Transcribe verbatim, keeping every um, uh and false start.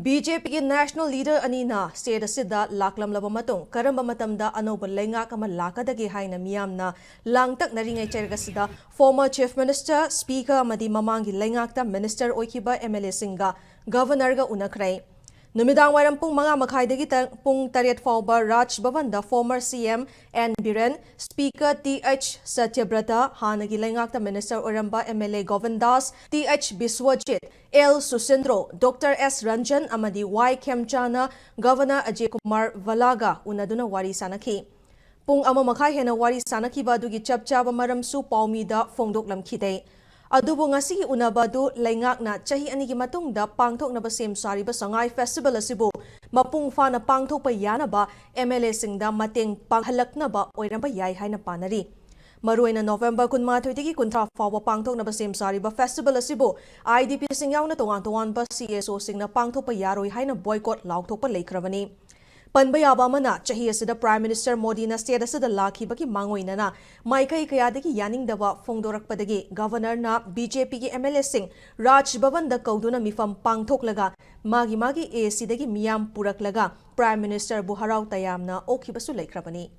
B J ꯄꯤꯒꯤ national leader ꯑꯅꯤꯅ state ꯑꯁꯤꯗ ꯂꯥꯛꯂꯝꯂꯕ ꯃꯇꯨꯡ ꯀꯔꯝꯕ ꯃꯇꯝꯗ ꯑꯅꯧꯕ ꯂꯩꯉꯥꯛ ꯑꯃ ꯂꯥꯛꯀꯗꯒꯦ ꯍꯥꯏꯅ ꯃꯤꯌꯥꯝꯅ ꯂꯥꯡꯇꯛꯅꯔꯤꯉꯩ ꯆꯩꯔꯛ ꯑꯁꯤꯗ former Chief Minister, Speaker ꯑꯃꯗꯤ ꯃꯃꯥꯡꯒꯤ ꯂꯩꯉꯥꯛꯇ minister ꯑꯣꯏꯈꯤꯕ M L A ꯁꯤꯡꯒ Governor ꯒ ꯎꯅꯈ꯭ꯔꯦ꯫ ꯅꯨꯃꯤꯗꯥꯡ ꯋꯥꯏꯔꯝ ꯄꯨꯡ ꯃꯉꯥ ꯃꯈꯥꯏꯗꯒꯤ ꯇ-, ꯄꯨꯡ ꯇꯔꯦꯠ ꯐꯥꯎꯕ ꯔꯥꯖ ꯚꯕꯟꯗ former C M N Biren, Speaker T H ꯁꯇ꯭ꯌꯕ꯭ꯔꯇ, ꯍꯥꯟꯅꯒꯤ ꯂꯩꯉꯥꯛꯇ minister ꯑꯣꯏꯔꯝꯕ M L A ꯒꯣꯕꯤꯟꯗꯥꯁ, T H Biswajit, L ꯁꯨꯁꯤꯟꯗ꯭ꯔꯣ, Doctor S Ranjan ꯑꯃꯗꯤ Y ꯈꯦꯝꯆꯥꯅ Governor ꯑꯖꯌ ꯀꯨꯃꯥꯔ ꯚꯜꯂꯥꯒ ꯎꯅꯗꯨꯅ ꯋꯥꯔꯤ ꯁꯥꯅꯈꯤ꯫ ꯄꯨꯡ ꯑꯃ ꯃꯈꯥꯏ ꯍꯦꯟꯅ ꯋꯥꯔꯤ ꯁꯥꯅꯈꯤꯕ ꯑꯗꯨꯒꯤ ꯆꯞ ꯆꯥꯕ ꯃꯔꯝꯁꯨ ꯄꯥꯎꯃꯤꯗ ꯐꯣꯡꯗꯣꯛꯂꯝꯈꯤꯗꯦ꯫ ꯑꯗꯨꯕꯨ ꯉꯁꯤꯒꯤ ꯎꯅꯕ ꯑꯗꯨ ꯂꯩꯉꯥꯛꯅ ꯆꯍꯤ ꯑꯅꯤꯒꯤ ꯃꯇꯨꯡꯗ ꯄꯥꯡꯊꯣꯛꯅꯕ ꯁꯦꯝ ꯁꯥꯔꯤꯕ ꯁꯉꯥꯏ festival ꯑꯁꯤꯕꯨ ꯃꯄꯨꯡ ꯐꯥꯅ ꯄꯥꯡꯊꯣꯛꯄ ꯌꯥꯅꯕ M L A ꯁꯤꯡꯗ ꯃꯇꯦꯡ ꯄꯥꯡꯍꯜꯂꯛꯅꯕ ꯑꯣꯏꯔꯝꯕ ꯌꯥꯏ ꯍꯥꯏꯅ ꯄꯥꯅꯔꯤ꯫ ꯃꯔꯨꯑꯣꯏꯅ November ꯀꯨꯟꯃꯥꯊꯣꯏꯗꯒꯤ ꯀꯨꯟꯊ꯭ꯔꯥ ꯐꯥꯎꯕ ꯄꯥꯡꯊꯣꯛꯅꯕ ꯁꯦꯝ ꯁꯥꯔꯤꯕ festival ꯑꯁꯤꯕꯨ I D P ꯁꯤꯡ ꯌꯥꯎꯅ ꯇꯣꯉꯥꯟ ꯇꯣꯉꯥꯟꯕ C S O ꯁꯤꯡꯅ ꯄꯥꯡꯊꯣꯛꯄ ꯌꯥꯔꯣꯏ ꯍꯥꯏꯅ boycott ꯂꯥꯎꯊꯣꯛꯄ ꯂꯩꯈ꯭ꯔꯕꯅꯤ꯫ ꯄꯟꯕ ꯌꯥꯕ ꯑꯃꯅ, ꯆꯍꯤ ꯑꯁꯤꯗ Prime Minister ꯃꯣꯗꯤꯅ state ꯑꯁꯤꯗ ꯂꯥꯛꯈꯤꯕꯒꯤ ꯃꯥꯡꯑꯣꯏꯅꯅ ꯃꯥꯏꯀꯩ ꯀꯌꯥꯗꯒꯤ ꯌꯥꯅꯤꯡꯗꯕ ꯐꯣꯡꯗꯣꯔꯛꯄꯗꯒꯤ Governor ꯅ B J P ꯒꯤ M L A ꯁꯤꯡ ꯔꯥꯖ ꯚꯕꯟꯗ ꯀꯧꯗꯨꯅ ꯃꯤꯐꯝ ꯄꯥꯡꯊꯣꯛꯂꯒ ꯃꯥꯒꯤ ꯃꯥꯒꯤ A C ꯗꯒꯤ ꯃꯤꯌꯥꯝ ꯄꯨꯔꯛꯂꯒ Prime Minister ꯕꯨ ꯍꯔꯥꯎ ꯇꯌꯥꯝꯅ ꯑꯣꯛꯈꯤꯕꯁꯨ ꯂꯩꯈ꯭ꯔꯕꯅꯤ꯫